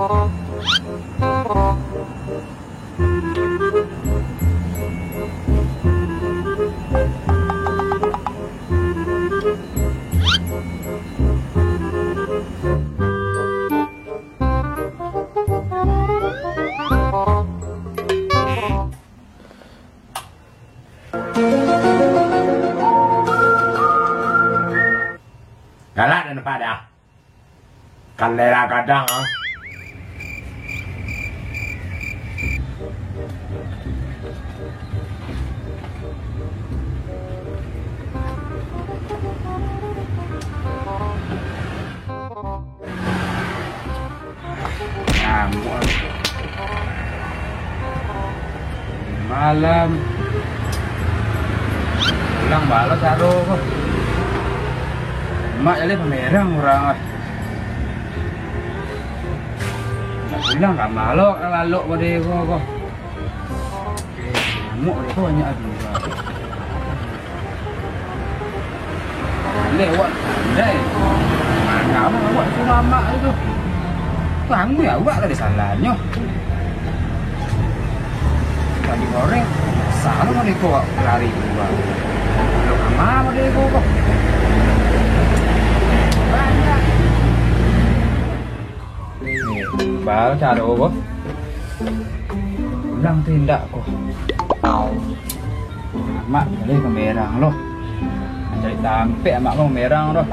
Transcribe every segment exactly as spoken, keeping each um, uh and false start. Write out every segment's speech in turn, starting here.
Galak den nampak dah. Kalera gadang ah. Rambut. Malam. Pulang balo caro ko. Mak jaleh pamerang urang ah. Nak pulang ka balo, ka lalok pado ko ko. Nyamuk pado ko banyak ado. Lewat pandai. Mano awak suruah amak tu? Tangguih awak tadi salahnyo. Tadi goreng, salah mode ko awak lari kalua. Lo kama mode ko ko? Banyak. Baa caro ko? Pulang tu indak ko. Amak jaleh pamerang lo. Mancari tampek amak ko pamerang lo.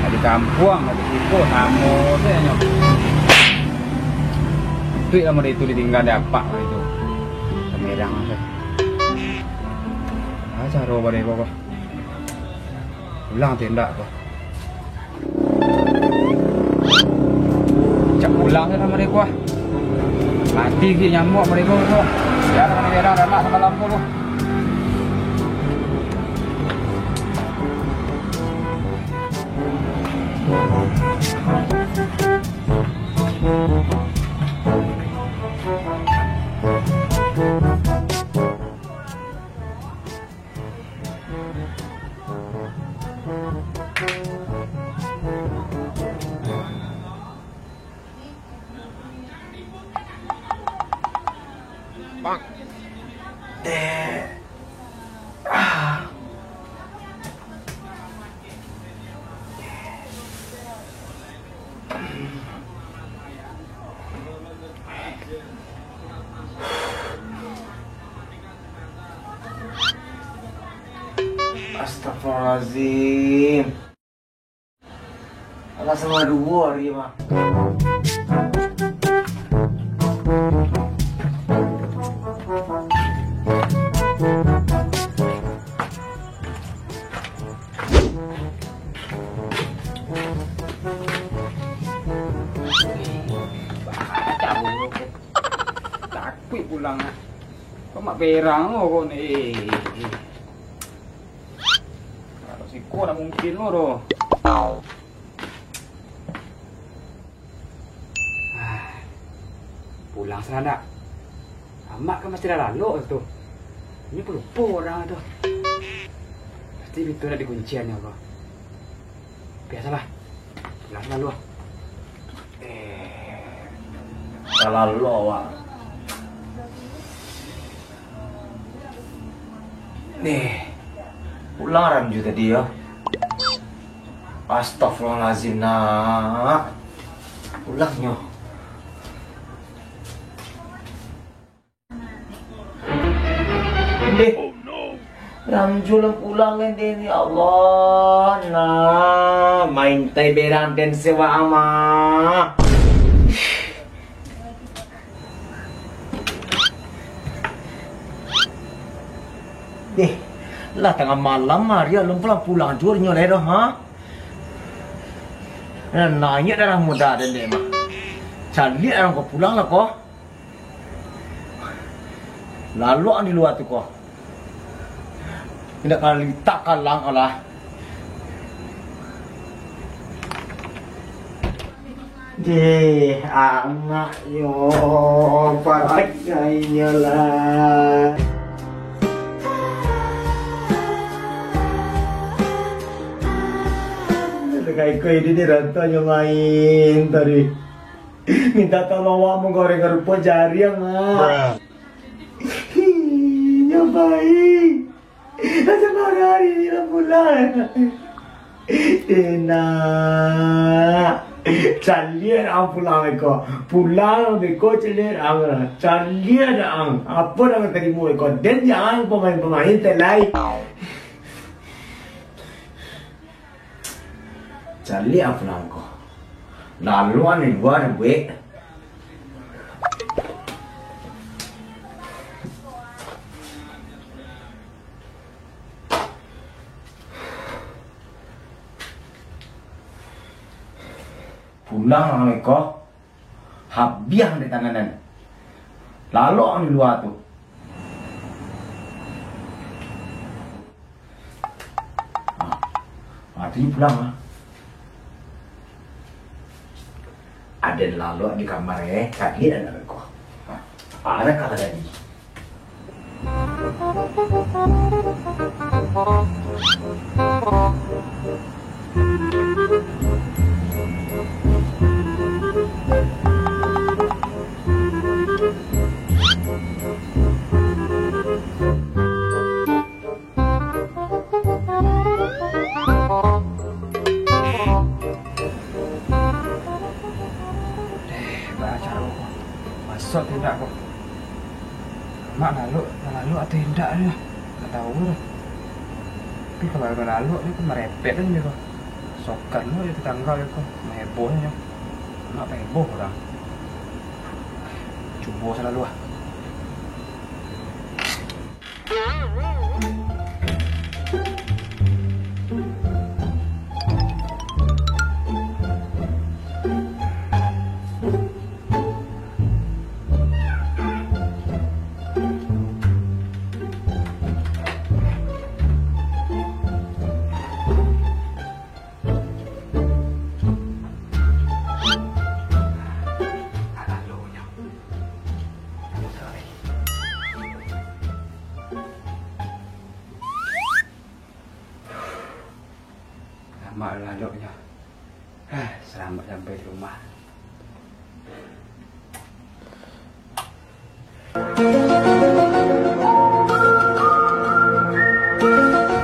Di kampuang, di siko, samo sajo nyo. Tuik lah mode itu ditingga dek apak itu. Pamerang tu. Baa caro mode ko ko? Pulang tu indak ko? Cak pulang se lah mode ko ah. Mati gek nyamuak mode ko tu. Biar lah mode ko, dah lah samalam ko tu. Astagfirullahaladzim. Alah, sama duo hari mah. Takuik pulang ah. Kok mak berang lo kau ni. Kalau siko nak mungkin lo doh. Ah, pulang salah ndak? Amak kan pasti lah lalok tu. Inyo pelupo urang tu. Pasti pintu nak dikuncian nyo ko. Biasalah. Pulang salah lu ah. Eh, salah lu awak. Nih, pulang Ramju tadi yo. Astagfirullahalazim, nak. Pulang nyo. Deh. Ramju lah pulang kan, Deh, ya Allah, nak. Main tai berang den sewa ama. Deh, lah tangah malam hari, alun pulang-pulang juo inyo lai doh, ha? Nah, naiak darah muda den dek mah. Caliak urang ko pulang lah ko. Lalok di lua tu ko. Indak ka litak kalang ko lah. Deh, anak yo, paragainyo lah. Dekai ko ini ni rantanyo main tadi. Minta tolong wak manggoreng karupuk jariang, ah. Nyo pai. Lah sabaraari ni lah pulang. Enak. Caliak ang pulang beko. Pulang beko caliak ang. Caliak ang. Apo nan tarimo beko. Den jan pamain-pamain tek lai. Caliak ang pulang ko. Lalu ang di lua buek. Pulang ang ko. Habiah dek tanganan. Lalok ang di lua tu. Ah, ah, tu pulang ah. Aden lalok di kamar eh, kaget anak ko. Ah, anak kata tadi. Deh, baa caro ko. Masuak atau indak ko? Mak lalok, lalok atau indak nyo? Ndak tahu doh. Tapi kalau lalok nyo kan marepet nyo ko. Sokan lo di tetangga ko. Maheboh nyo. Mak paheboh urang. Cubo salalu ah. Lamo laloknyo. Hah, salamaik sampai di rumah.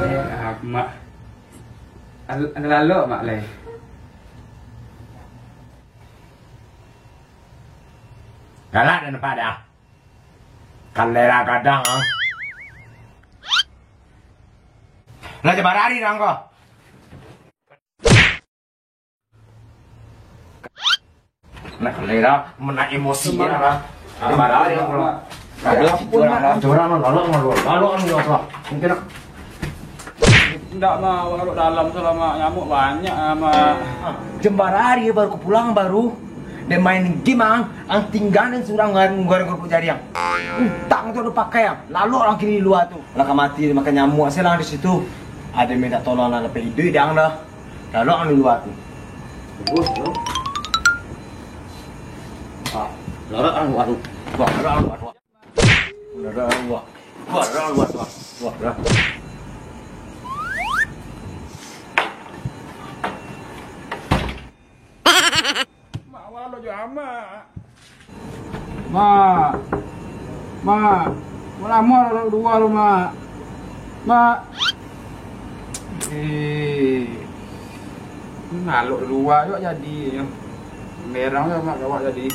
Eh, ah, Mak. Al-, lalok, Mak, lai. Galak dah nampak dah. Kalera gadang, ah. Lah, sabarari dah angko. Nak kalera, menak emosi dia lah. Sabarari angko lah. Ada situ orang lah. Orang lah, lalu, lalu, lalu, lalu, lalu. Mungkin nak. Indak mah, awak duduk dalam salamo, nyamuk banyak ah, Mak. Jembar ari baru ka pulang baru. Den main game ang, ang tingga den surang ngar-, ngarang karupuk jariang. Utang tu ado pakai ang, lalok ang kini di lua tu. Lah ka mati makan nyamuk se lah di situ. Ado minta tolong lah, lapeh iduik dek ang dah. Lalok ang di lua tu. Bagus tu. Ah, lalok ang di lua tu. Wah, lalok ang di lua tu. Wah, dah, wah. Wah, dah, wah, wah. Wah, dah. Mak, awak lalok jo amak. Mak. Mak. Mak lamo lalok lua tu, Mak. Mak. Eh. Lalok lua jo jadi nyo. Merang jo, Mak, awak jadi.